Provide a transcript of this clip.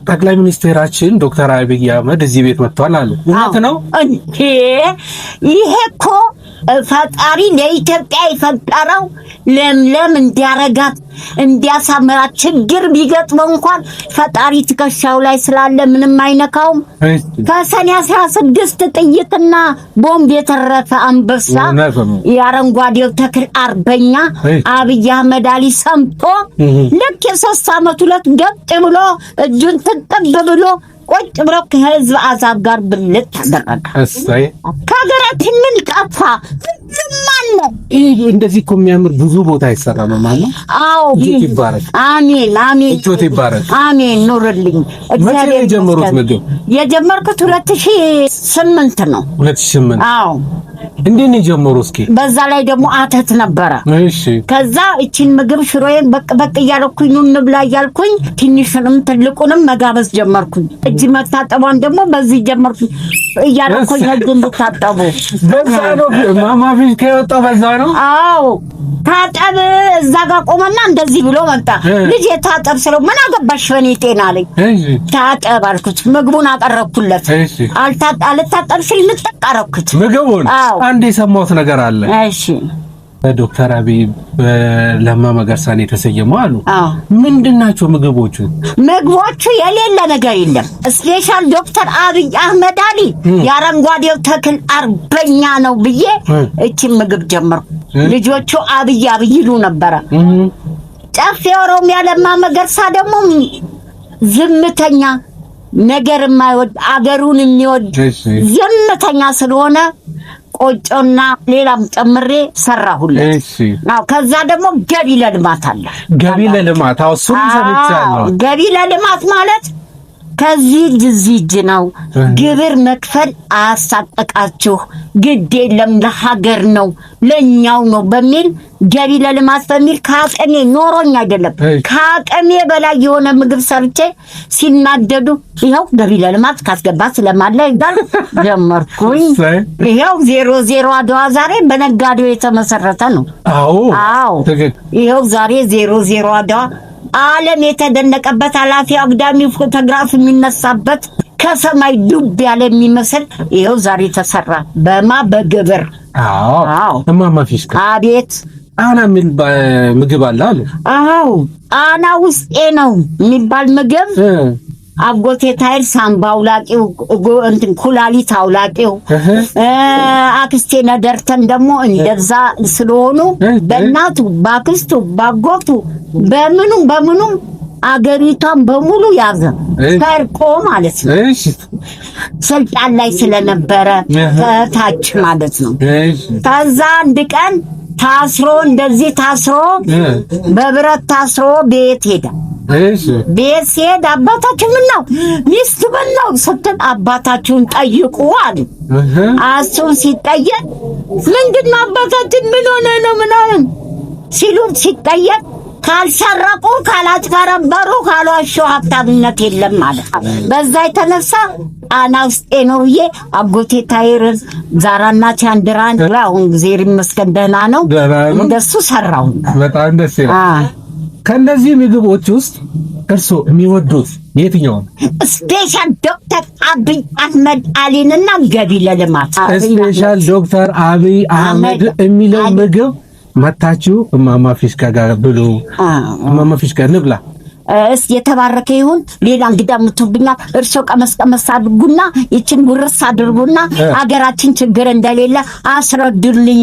ጠቅላይ ሚኒስቴራችን ዶክተር አብይ አህመድ እዚህ ቤት መጥተዋል አሉ። እውነት ነው እንዴ? ይሄ እኮ ፈጣሪ ለኢትዮጵያ የፈጠረው ለምለም እንዲያረጋት እንዲያሳምራት፣ ችግር ቢገጥመው እንኳን ፈጣሪ ትከሻው ላይ ስላለ ምንም አይነካውም። ከሰኔ 16 ጥይትና ቦምብ የተረፈ አንበሳ፣ የአረንጓዴው ተክል አርበኛ አብይ አህመድ አሊ ሰምቶ ልክ የ3 ዓመት ሁለት ገጥ ብሎ እጁን ትጥብ ብሎ ቁጭ ብሎ ከህዝብ አዛብ ጋር ብልጥ አደረገ። ከሀገራችን ምን ጠፋ? ሁሉም አለ። ይህ እንደዚህ እኮ የሚያምር ብዙ ቦታ አይሰራም ማለት ነው። አዎ። እጆት ይባረክ። አሜን አሜን። እጆት ይባረክ። አሜን። ኑርልኝ። መቼ ነው የጀመሩት ምግብ? የጀመርኩት 2008 ነው። 2008? አዎ። እንዴት ነው የጀመሩ? እስኪ። በዛ ላይ ደግሞ አተት ነበረ። ከዛ እቺን ምግብ ሽሮዬን በቅ በቅ እያልኩኝ ኑ እንብላ እያልኩኝ ትንሹንም ትልቁንም መጋበዝ ጀመርኩኝ። እጅ መታጠቧን ደግሞ በዚህ ጀመርኩኝ እያልኩኝ እጅ እንድታጠቡ። በዛ ነው ማማ ፊሽካ የወጣው፣ በዛ ነው። አዎ፣ ታጠብ። እዛ ጋር ቆመና እንደዚህ ብሎ መጣ። ልጅ ታጠብ ስለው ምን አገባሽ በኔ ጤና አለኝ። ታጠብ አልኩት። ምግቡን አቀረብኩለት። አልታጠብ ሲል ንጥቅ አረኩት ምግቡን። አንድ የሰማሁት ነገር አለ። እሺ። ዶክተር አብይ በለማ መገርሳን የተሰየመው አሉ። ምንድን ናቸው ምግቦቹ? ምግቦቹ የሌለ ነገር የለም። Special ዶክተር አብይ አህመድ አሊ የአረንጓዴው ተክል አርበኛ ነው ብዬ እቺን ምግብ ጀመርኩ። ልጆቹ አብይ አብይ ይሉ ነበረ። ጨፌ ኦሮሚያ ለማ መገርሳ ደግሞ ዝምተኛ፣ ነገር የማይወድ፣ አገሩን የሚወድ ዝምተኛ ስለሆነ ቆጮና ሌላም ጨምሬ ሰራሁለት። አዎ፣ ከዛ ደግሞ ገቢ ለልማት አለ። ገቢ ለልማት፣ አዎ፣ እሱን ሰምቻለሁ። ገቢ ለልማት ማለት ከዚህ እጅ እዚህ እጅ ነው። ግብር መክፈል አያሳቅቃችሁ፣ ግድ የለም፣ ለሀገር ነው፣ ለእኛው ነው በሚል፣ ገቢ ለልማት በሚል ከአቅሜ፣ ኖሮኝ አይደለም፣ ከአቅሜ በላይ የሆነ ምግብ ሰርቼ ሲናደዱ ይኸው ገቢ ለልማት ካስገባ ስለማለ ይባል ጀመርኩኝ። ይኸው 00 አድዋ ዛሬ በነጋዴው የተመሰረተ ነው። አዎ፣ ይኸው ዛሬ 00 አድዋ ዓለም የተደነቀበት፣ ኃላፊ አግዳሚ ፎቶግራፍ የሚነሳበት፣ ከሰማይ ዱብ ያለ የሚመስል ይኸው ዛሬ ተሰራ። በማ በግብር። አዎ። እማማ ፊሽካ። አቤት። አና የሚል ምግብ አለ አሉ። አዎ፣ አና ውስጤ ነው የሚባል ምግብ። አጎቴ ታይል ሳምባ አውላቂው፣ እንትን ኩላሊት አውላቂው፣ አክስቴ ነደርተን ደግሞ እንደዛ ስለሆኑ በእናቱ በአክስቱ ባጎቱ በምኑም በምኑም አገሪቷን በሙሉ ያዘ፣ ሰርቆ ማለት ነው። ስልጣን ላይ ስለነበረ ከታች ማለት ነው። ከዛ አንድ ቀን ታስሮ፣ እንደዚህ ታስሮ፣ በብረት ታስሮ ቤት ሄደ። ቤት ሲሄድ አባታችን ምን ነው፣ ሚስት ምን ነው ስትል አባታችሁን ጠይቁ አሉ። እሱን ሲጠየቅ ምንድን ነው አባታችን ምን ሆነ ነው ምናምን ሲሉ ሲጠየቅ ካልሰረቁ፣ ካላጭበረበሩ፣ ካልዋሹ ሀብታምነት የለም ማለት። በዛ የተነሳ ጣና ውስጤ ነው ብዬ አጎቴ ታይርን ዛራና ቻንድራን አሁን እግዚአብሔር ይመስገን ደህና ነው። እንደሱ ሰራው። በጣም ደስ ይላል። ከእነዚህ ምግቦች ውስጥ እርስዎ የሚወዱት የትኛው ነው? Special ዶክተር አብይ አህመድ አሊንና ገቢ ለልማት። Special ዶክተር አብይ አህመድ የሚለው ምግብ መታችሁ እማማ ፊሽካ ጋር ብሉ። እማማ ፊሽካ ንብላ። እስ የተባረከ ይሁን። ሌላ እንግዳ ምትብኛል። እርሶ ቀመስ ቀመስ አድርጉና ይችን ጉርስ አድርጉና አገራችን ችግር እንደሌለ አስረዱልኝ።